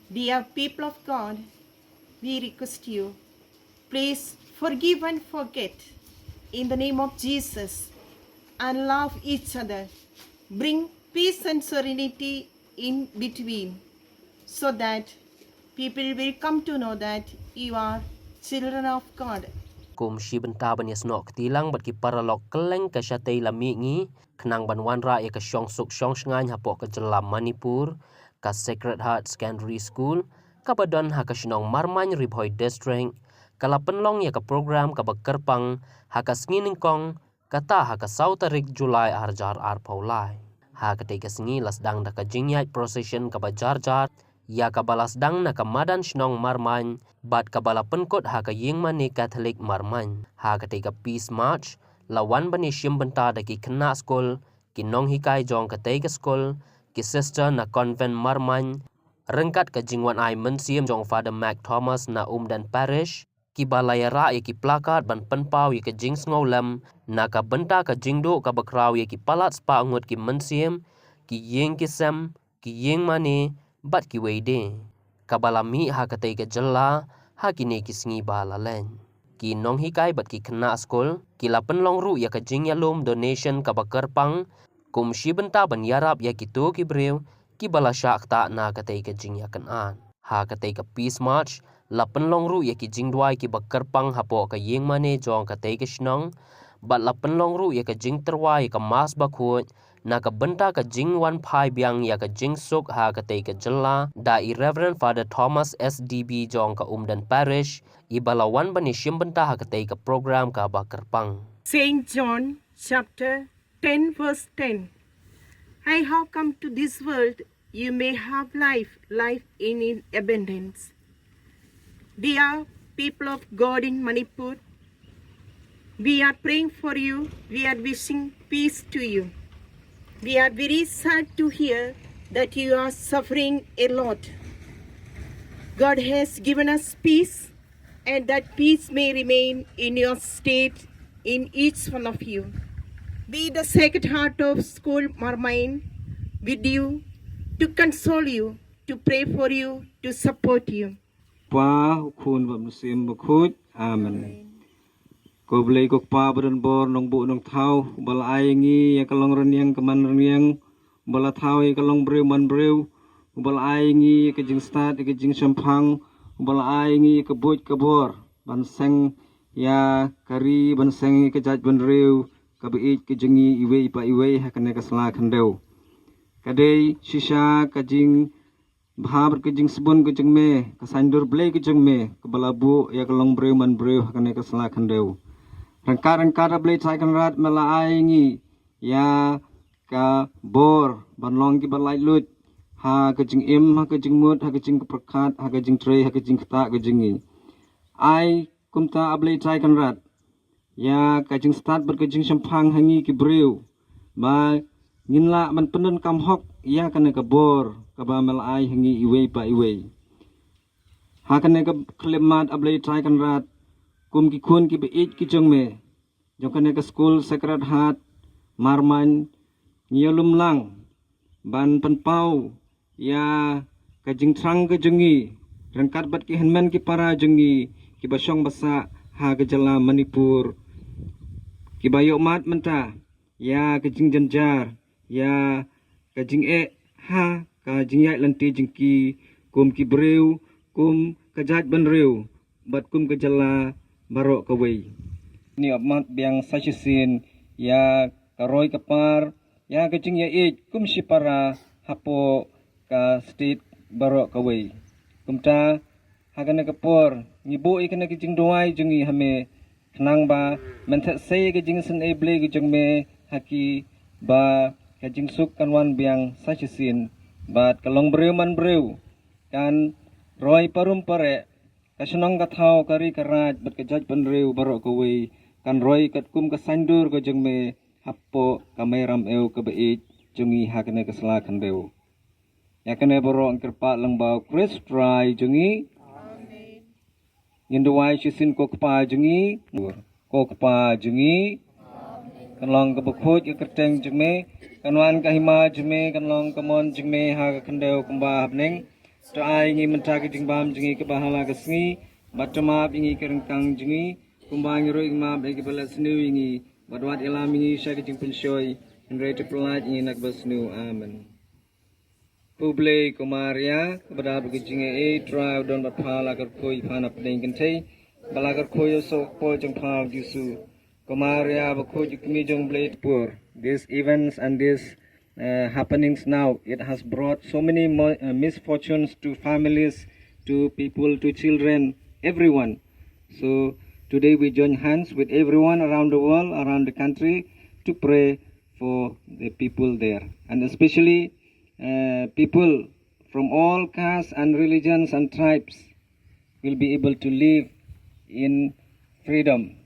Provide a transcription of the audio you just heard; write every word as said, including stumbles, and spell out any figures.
Dear people of God, we request you, please forgive and forget in the name of Jesus and love each other. Bring peace and serenity in between so that people will come to know that you are children of God. Kum shi bynta ban ïasnoh kti lang bad ki paralok kylleng ka shatei la mih ngi khnang ban wanrah ïa ka shong suk shong shngaiñ hapoh ka jylla Manipur, ka Sacred Heart Secondary School kaba don ha ka shnong Marmain, Ri Bhoi District, ka la pynlong ïa ka program kaba kyrpang ha ka sngi nyngkong, kata ha ka saw tarik July ar hajar arphew lai. Ha katei ka sngi la sdang da ka jingïaid procession kaba jar jar ïa kaba la sdang na ka madan shnong Marmain bad kaba la pynkut ha ka ïingmane Catholic Marmain. Ha katei ka Peace March la wan ban ïashim bynta da ki khynnah skul, ki nonghikai jong katei ka skul, ki sister na convent Marmain, ryngkat ka jingwan ai mynsiem jong Father Mac Thomas na Umden Parish, kiba la ïarah ïa ki placard ban pynpaw ïa ka jingsngewlem na ka bynta ka jingduh kaba khraw ïa ki palat spah ngut ki mynsiem, ki ïing ki sem, ki ïingmane bad kiwei de, kaba la mih ha katei ka jylla ha kine ki sngi ba la leit. Ki nonghikai bad ki khynnah skul ki la pynlong ruh ïa ka jingïalum donation kaba kyrpang kum shi bynta ban ïarap ïa kito ki briew kiba la shah ktah na katei ka jingïakynad. Ha katei ka Peace March la pynlong ruh ïa ki jingduwai kiba kyrpang hapoh ka ïingmane jong katei ka shnong bad la pynlong ruh ïa ka jingtyrwa ïa ka Mass bakhuid na ka bynta ka jingwan phai biang ïa ka jingsuk ha katei ka jylla da i Reverend Father Thomas S D B jong ka Umden Parish, iba la wan ban ïashim bynta ha katei ka program kaba kyrpang. Saint John chapter ten verse ten. I have come to this world you may have life, life in, in abundance. Dear people of God in Manipur, we are praying for you. We are wishing peace to you. We are very sad to hear that you are suffering a lot. God has given us peace, and that peace may remain in your state, in each one of you. Be the Sacred Heart of School Marmain with you to console you, to pray for you, to support you. Pa, u Khun bad u Mynsiem Bakhuid. Amen. Ko Blei ko Kpa ba don bor nongbuh nongthaw, ba la ai ngi ïa ka long rynïeng ka man rynïeng, ba la thaw ïa ka long briew man briew, ba la ai ngi ïa ka jingstad ïa ka jingshemphang, ba la ai ngi ïa ka buit ka bor ban seng ïa ka ri, ban seng ïa ka jaitbynriew kaba ïeit ka jong ngi iwei pa iwei ha kane ka sla khyndew. Ka dei shisha ka jing bha bad ka jingsbun ka jong me, ka saiñdur Blei ka jong me, kaba la buh ïa ka long briew man briew ha kane ka sla khyndew. Ryngkat ryngkat A Blei Trai Kynrad me la ai ngi ïa ka bor ban long kiba laitluid ha ka jingim, ha ka jingmut, ha ka jingpyrkhat, ha ka jingtrei, ha ka jingktah ka jong ngi. Ai kumta A Blei Trai Kynrad ïa ka jingstad bad ka jingshemphang ha ngi ki briew, ba ngin lah ban pyndonkam hok ïa kane ka bor kaba me la ai ha ngi iwei pa iwei. Ha kane ka khyllipmat A Blei Trai Kynrad, kum ki khun kiba ïeit ki jong me jong kane ka skul Sacred Heart Marmain, ngi ïalum lang ban pynpaw ïa ka jingthrang ka jong ngi ryngkat bad ki hynmen ki para jong ngi kiba shong ba sah ha ka jylla Manipur, kiba ïohmad mynta ïa ka jingjynjar, ïa ka jingeh ha ka jingïaid lynti jong ki kum ki briew, kum ka jaitbynriew bad kum ka jylla baroh kawei. Ngi ïohmad biang sa shisien ïa ka roi ka par, ïa ka jingïaieit kum shipara hapoh ka state baroh kawei. Kumta ha kane ka por ngi buh ïa kane ka jingduwai jong ngi ha me, khnang ba men theh sei ïa ka jingsngew Blei ka jong me ha ki, ba ka jingsuk kan wan biang sa shisien bad ka long briew man briew kan roi parum pareh, ka shnong ka thaw, ka ri ka raid bad ka jaitbynriew baroh kawei kan roi katkum ka saiñdur ka jong me hapoh ka mei ram ew kaba ïeit jong ngi ha kane ka sla khyndew. Ïa kane baroh ngi kyrpad lang ba u Khrist Trai jong ngi. Ngin duwai shisien. Ko Kpa jong ngi, ko Kpa jong ngi, kan long kaba khuid ka kyrteng jong me, kan wan ka hima jong me, kan long ka mon jong me ha ka khyndew kumba ha bneng. To ai ngi mynta ka jingbam jong ngi kaba hala ka sngi, bad to map ïa ngi ka ryngkang jong ngi, kumba ngi ruh ngi map ïa kiba la sniew ïa ngi, bad wat ïalam ïa ngi sha ka jingpynshoi, hynrei to pyllait ïa ngi na kaba sniew. Amen. Khublei ko Maria, kaba dap ka jingaiei, Trai u don bad pha, la kyrkhu ïa pha na pdeng kynthei, bad la kyrkhu ïa u soh kpoh jong pha u Jisu. Ko Maria bakhuid, u kmie jong u Blei, to pur. These events and these uh, happenings now, it has brought so many mo- uh, misfortunes to families, to people, to children, everyone. So today we join hands with everyone around the world, around the country, to pray for the people there, and especially uh, people from all castes and religions and tribes will be able to live in freedom.